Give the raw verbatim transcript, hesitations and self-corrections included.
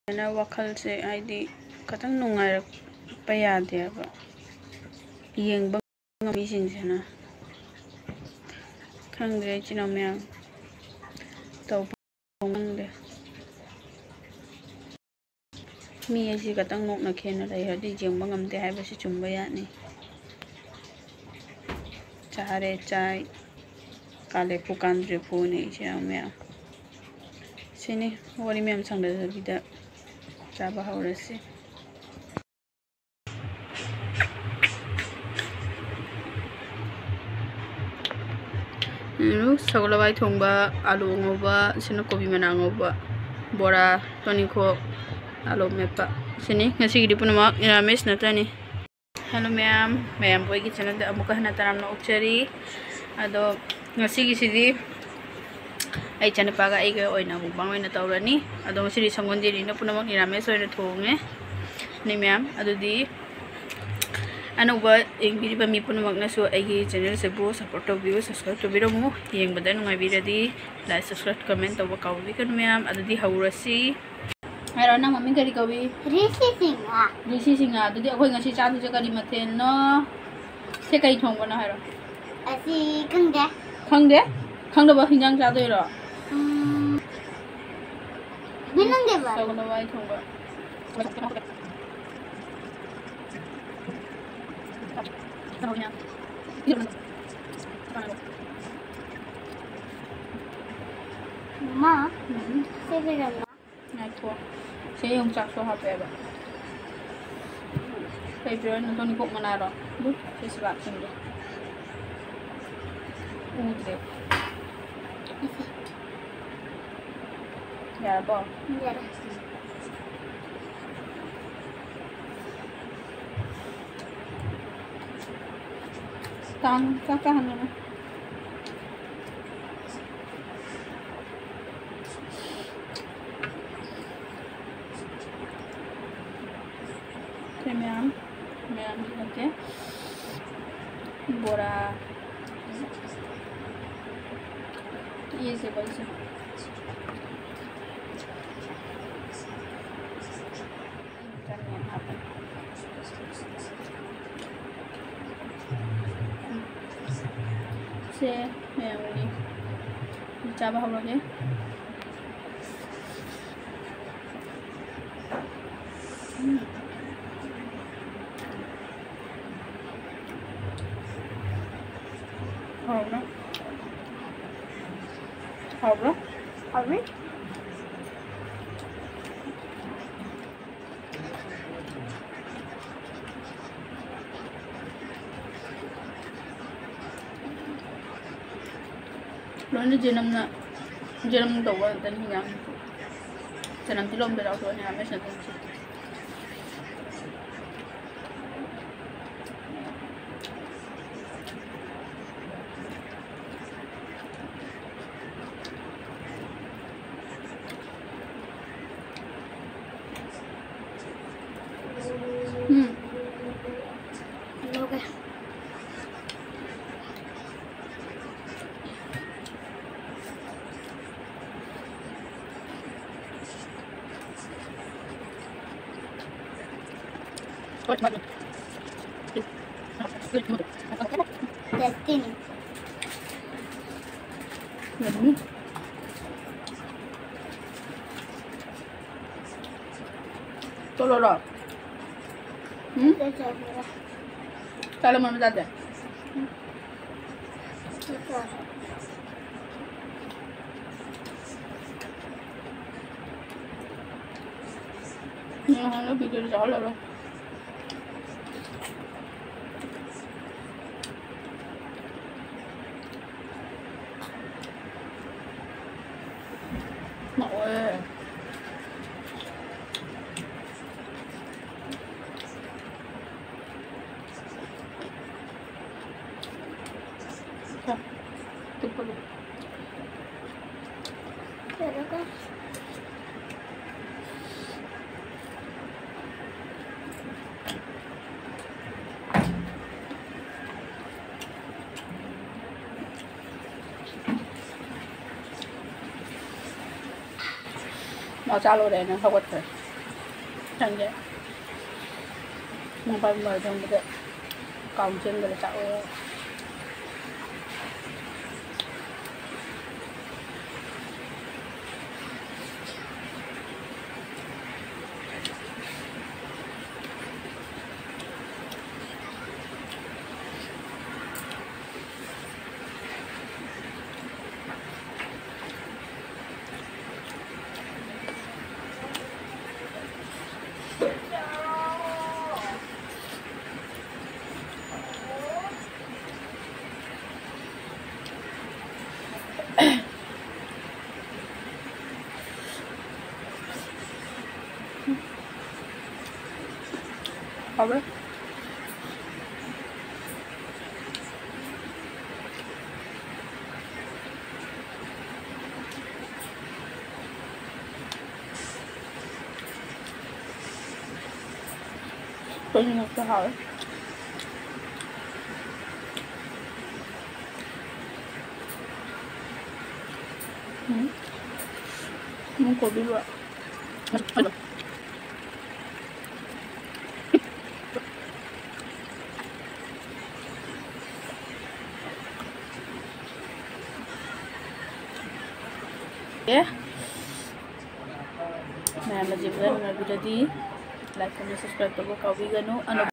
ꯁꯨꯃꯥꯏꯅ ꯋꯥꯈꯜꯁꯦ ꯍꯥꯏꯗꯤ ꯈꯤꯇꯪ ꯅꯨꯡꯉꯥꯏꯔꯛꯄ ꯌꯥꯗꯦꯕ, ꯌꯦꯡꯕ ꯉꯝꯕ ꯃꯤꯁꯤꯡꯁꯤꯅ꯫ ꯈꯪꯗ꯭ꯔꯦ ꯏꯆꯤꯟ ꯏꯅꯥꯎ ꯃꯌꯥꯝ, ꯇꯧꯐꯝ ꯈꯪꯗꯦ꯫ ꯃꯤ ꯑꯩꯁꯦ ꯈꯤꯇꯪ ꯅꯣꯛꯅ ꯈꯦꯅ ꯂꯩꯔꯗꯤ ꯌꯦꯡꯕ ꯉꯝꯗꯦ ꯍꯥꯏꯕꯁꯤ ꯆꯨꯝꯕ ꯌꯥꯠꯅꯤ꯫ ꯆꯥꯔꯦ ꯆꯥꯏ, ꯀꯥꯂꯦꯐꯨ ꯀꯥꯟꯗ꯭ꯔꯦꯐꯨꯅꯤ ꯏꯆꯤꯟ ꯏꯅꯥꯎ ꯃꯌꯥꯝ꯫ ꯁꯤꯅꯤ, ꯋꯥꯔꯤ ꯃꯌꯥꯝ ꯁꯥꯡꯗꯗꯕꯤꯗ ꯆꯥꯕ ꯍꯧꯔꯁꯤ꯫ ꯎꯝ, ꯁꯒꯣꯜ ꯍꯋꯥꯏ ꯊꯣꯡꯕ, ꯑꯥꯂꯨ ꯑꯉꯧꯕ, ꯁꯤꯅ ꯀꯣꯕꯤ ꯃꯅꯥ ꯑꯉꯧꯕ, ꯕꯣꯔꯥ, ꯇꯣꯅꯤꯡꯈꯣꯛ, ꯑꯥꯂꯨ ꯃꯦꯠꯄ꯫ ꯁꯤꯅꯤ ꯉꯁꯤꯒꯤꯗꯤ ꯄꯨꯝꯅꯃꯛ ꯅꯤꯔꯥꯃꯤꯁ ꯅꯠꯇ꯭ꯔꯅꯤ꯫ ꯍꯜꯂꯣ ꯃꯌꯥꯝ, ꯃꯌꯥꯝꯕꯨ ꯑꯩꯒꯤ ꯆꯦꯅꯦꯜꯗ ꯑꯃꯨꯛꯀ ꯍꯟꯅ ꯇꯔꯥꯝꯅ ꯑꯣꯛꯆꯔꯤ꯫ ꯑꯗꯣ ꯉꯁꯤꯒꯤꯁꯤꯗꯤ ꯑꯩ ꯏꯆꯥꯅꯨꯄꯥꯒ ꯑꯩꯒ ꯑꯣꯏꯅ ꯃꯨꯛꯕꯥꯡ ꯑꯣꯏꯅ ꯇꯧꯔꯅꯤ꯫ ꯑꯗꯣ ꯉꯁꯤꯗꯤ ꯁꯪꯒꯣꯜꯗꯦꯅꯤꯅ ꯄꯨꯝꯅꯃꯛ ꯅꯤꯔꯥꯃꯤꯁ ꯑꯣꯏꯅ ꯊꯣꯡꯉꯦ꯫ ꯅꯤ ꯃꯌꯥꯝ, ꯑꯗꯨꯗꯤ ꯑꯅꯧꯕ ꯌꯦꯡꯕꯤꯔꯤꯕ ꯃꯤ ꯄꯨꯝꯅꯃꯛꯅꯁꯨ ꯑꯩꯒꯤ ꯆꯦꯅꯦꯜꯁꯤꯕꯨ ꯁꯞꯄꯣꯔꯠ ꯇꯧꯕꯤꯌꯨ, ꯁꯕꯁꯀ꯭ꯔꯥꯏꯕ ꯇꯧꯕꯤꯔꯝꯃꯨ꯫ ꯌꯦꯡꯕꯗ ꯅꯨꯡꯉꯥꯏꯕꯤꯔꯗꯤ ꯂꯥꯏꯛ, ꯁꯕꯁꯀ꯭ꯔꯥꯏꯕ, ꯀꯃꯦꯟ ꯇꯧꯕ ꯀꯥꯎꯕꯤꯒꯅꯨ ꯃꯌꯥꯝ꯫ ꯑꯗꯨꯗꯤ ꯍꯧꯔꯁꯤ꯫ ꯍꯥꯏꯔꯣ, ꯅꯪ ꯃꯃꯤꯡ ꯀꯔꯤ ꯀꯧꯏ? ꯔꯤꯁꯤ ꯁꯤꯡꯍ꯫ ꯔꯤꯁꯤ ꯁꯤꯡꯍ꯫ ꯑꯗꯨꯗꯤ ꯑꯩꯈꯣꯏ ꯉꯁꯤ ꯆꯥꯗꯣꯏꯁꯦ ꯀꯔꯤ ꯃꯊꯦꯜꯅꯣ? ꯁꯦ ꯀꯔꯤ ꯊꯣꯡꯕꯅꯣ ꯍꯥꯏꯔꯣ꯫ ꯑꯁꯤ ꯈꯪꯗꯦ꯫ ꯈꯪꯗꯦ? ꯈꯪꯗꯕ ꯍꯤꯟꯖꯥꯡ ꯆꯥꯗꯣꯏꯔꯣ? ꯎꯝ, ꯃꯤꯅꯨꯡꯗꯦꯕ꯫ ꯁꯒꯣꯜ ꯍꯋꯥꯏ ꯊꯣꯡꯕ꯫ ꯃꯃꯥ, ꯎꯝ꯫ ꯁꯤ ꯀꯩꯗꯧꯅꯣ? ꯉꯥꯏꯈꯣ꯫ ꯁꯤ ꯌꯣꯡꯆꯥꯛꯁꯨ ꯍꯥꯞꯄꯦꯕ꯫ ꯀꯩ ꯄꯤꯔꯛꯏꯅꯣ? ꯇꯣꯅꯤꯡꯈꯣꯛ ꯃꯅꯥꯔꯣ? ꯑꯗꯨ ꯁꯤ ꯁꯂꯥꯗꯁꯤꯡꯗꯣ꯫ ꯎꯗ꯭ꯔꯦ꯫ ꯌꯥꯔꯕꯣ? ꯌꯥꯔꯦ꯫ ꯇꯥꯡ ꯆꯥꯛ ꯆꯥꯍꯟꯒꯅꯨ꯫ ꯁꯤ ꯃꯌꯥꯝ, ꯃꯌꯥꯝ ꯍꯥꯞꯀꯦ꯫ ꯕꯣꯔꯥ꯫ ꯌꯦꯁꯦ ꯕꯜꯁꯦ꯫ ꯁꯦ, ꯃꯌꯥꯝꯒꯤ ꯆꯥꯕ ꯍꯧꯔꯒꯦ꯫ ꯎꯝ꯫ ꯍꯥꯎꯕ꯭ꯔꯥ? ꯍꯥꯎꯕ꯭ꯔꯥ? ꯍꯥꯎꯋꯤ꯫ ꯂꯣꯏꯅ ꯖꯦꯅꯝꯅ, ꯖꯦꯅꯝ ꯇꯧꯕ ꯉꯥꯛꯇꯅꯤ ꯍꯤꯟꯖꯥꯡ꯫ ꯖꯦꯅꯝ ꯇꯤꯜꯍꯧ ꯑꯝꯇ ꯌꯥꯎꯗꯕ ꯍꯤꯟꯖꯥꯡ ꯃꯦꯠꯁꯤꯟꯅ ꯊꯣꯡꯕꯁꯦ꯫ ꯎꯝ꯫ ꯂꯧꯒꯦ꯫ Destiny. ꯌꯝꯃꯤ꯫ ꯆꯣꯠꯂꯣꯔꯣ? ꯎꯝ? ꯆꯣꯠꯂꯣꯔꯣ? ꯆꯥꯛ ꯂꯥꯝꯃꯕ ꯆꯥꯗꯦ? ꯎꯝ꯫ ꯆꯥꯛ ꯆꯥꯔꯦ꯫ ꯅꯪ ꯍꯥꯟꯅ ꯚꯤꯗꯤꯑꯣꯗꯣ ꯆꯥꯎꯍꯜꯂꯔꯣꯏ꯫ ꯃꯥꯑꯣꯏ꯫ ꯇꯨꯞꯄꯗꯣ꯫ ꯃꯥ ꯆꯥ ꯂꯣꯏꯔꯦꯅ ꯍꯧꯒꯠꯈ꯭ꯔꯦ꯫ ꯆꯪꯒꯦ꯫ ꯃꯣꯕꯥꯏꯜ ꯃꯔ ꯊꯝꯕꯗ ꯀꯥꯎꯟ ꯆꯦꯟꯕꯗ ꯆꯥꯛꯑꯣ꯫ ꯍꯥꯎꯔꯦ꯫ ꯀꯩꯅꯣ ꯉꯥꯛꯇ ꯍꯥꯎꯋꯦ꯫ ꯎꯝ꯫ ꯎꯝ, ꯀꯣꯕꯤ ꯂꯣꯏ꯫ ꯑꯦ, ꯃꯌꯥꯝꯅ ꯖꯤꯕꯗ ꯅꯨꯡꯉꯥꯏꯕꯤꯔꯗꯤ like, comment, subscribe ꯇꯧꯕ ꯀꯥꯎꯕꯤꯒꯅꯨ꯫ ꯑꯅꯧꯕ